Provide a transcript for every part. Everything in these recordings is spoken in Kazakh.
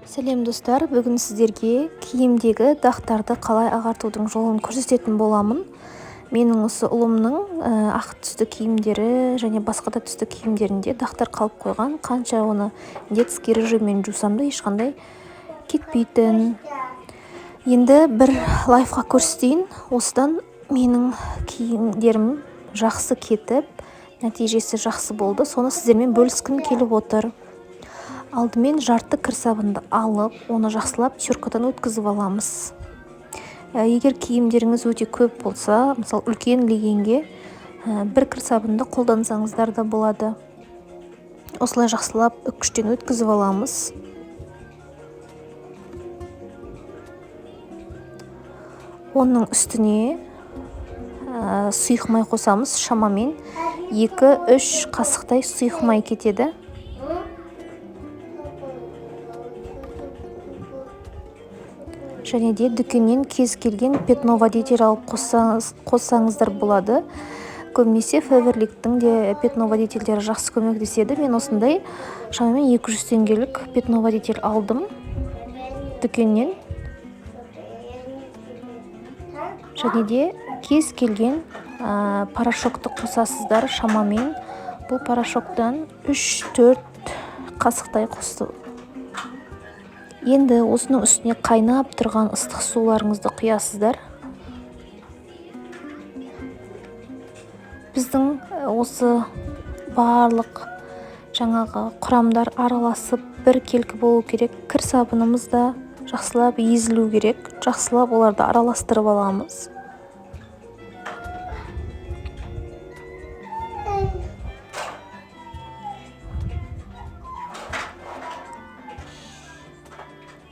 Сәлем, достар! Бүгін сіздерге киімдегі дақтарды қалай ағартудың жолын көрсететін боламын. Менің осы ұлымның ақ түсті киімдері және басқа да түсті киімдерінде дақтар қалып қойған. Қанша оны детский режиммен жусам да, ешқандай кетпейтін. Енді бір лайфхак көрсетейін. Осыдан менің киімдерім жақсы кетіп, нәтижесі жақсы болды. Соны сіздермен бөліскім келіп отыр. Алдымен жарты кір сабынды алып, оны жақсылап теркадан өткізіп аламыз. Егер киімдеріңіз өте көп болса, мысалы, үлкен легенге бір кір сабынды қолдансаңыздар да болады. Осылай жақсылап үккіштен өткізіп аламыз. Оның үстіне сұйық май қосамыз. Шамамен 2-3 қасықтай сұйық май кетеді. Және де дүкеннен кез келген пятновыводитель алып қоссаңыздар болады. Көбінесе Фаберликтің де пятновыводительдері жақсы көмектеседі. Мен осындай шамамен 200 теңгелік пятновыводитель алдым дүкеннен. Және де кез келген порошокты қосасыздар. Шамамен бұл порошоктан 3-4 қасықтай қосты. Енді осының үстіне қайнап тұрған ыстық суларыңызды құясыздар. Біздің осы барлық жаңағы құрамдар араласып, бір келкі болу керек. Кір сабынымыз да жақсылап езілу керек. Жақсылап оларды араластырып аламыз.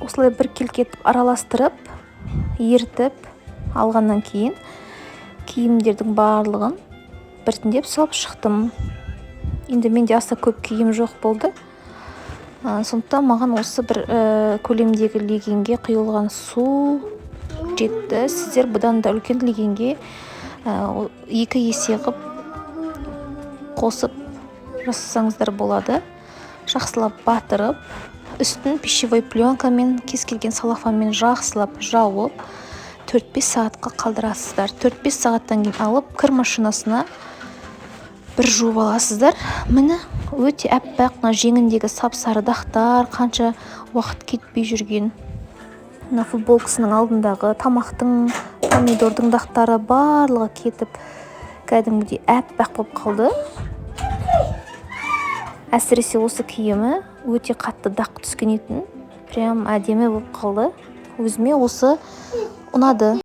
Осылай бір келкі етіп араластырып, ерітіп алғаннан кейін киімдердің барлығын біртіндеп салып шықтым. Енді менде аса көп киім жоқ болды, сондықтан маған осы бір көлемдегі легенге құйылған су жетті. Сіздер бұдан да үлкен легенге 2 есе қылып қосып жасасаңыздар болады. Жақсылап батырып, үстін пищевой пленкамен, кез келген целлофанмен жақсылап жауып, 4-5 сағатқа қалдырасыздар. 4-5 сағаттан кейін алып, кір машинасына бір жуып аласыздар. Міне, өте аппақ. Мына жеңіндегі сап сары дақтар, қанша уақыт кетпей жүрген, мына футболкасының алдындағы тамақтың, помидордың дақтары, барлығы кетіп, кәдімгідей аппақ болып қалды. Әсіресе осы киімі өте қатты дақ түскен етін, прям әдемі болып қалды. Өзіме осы ұнады.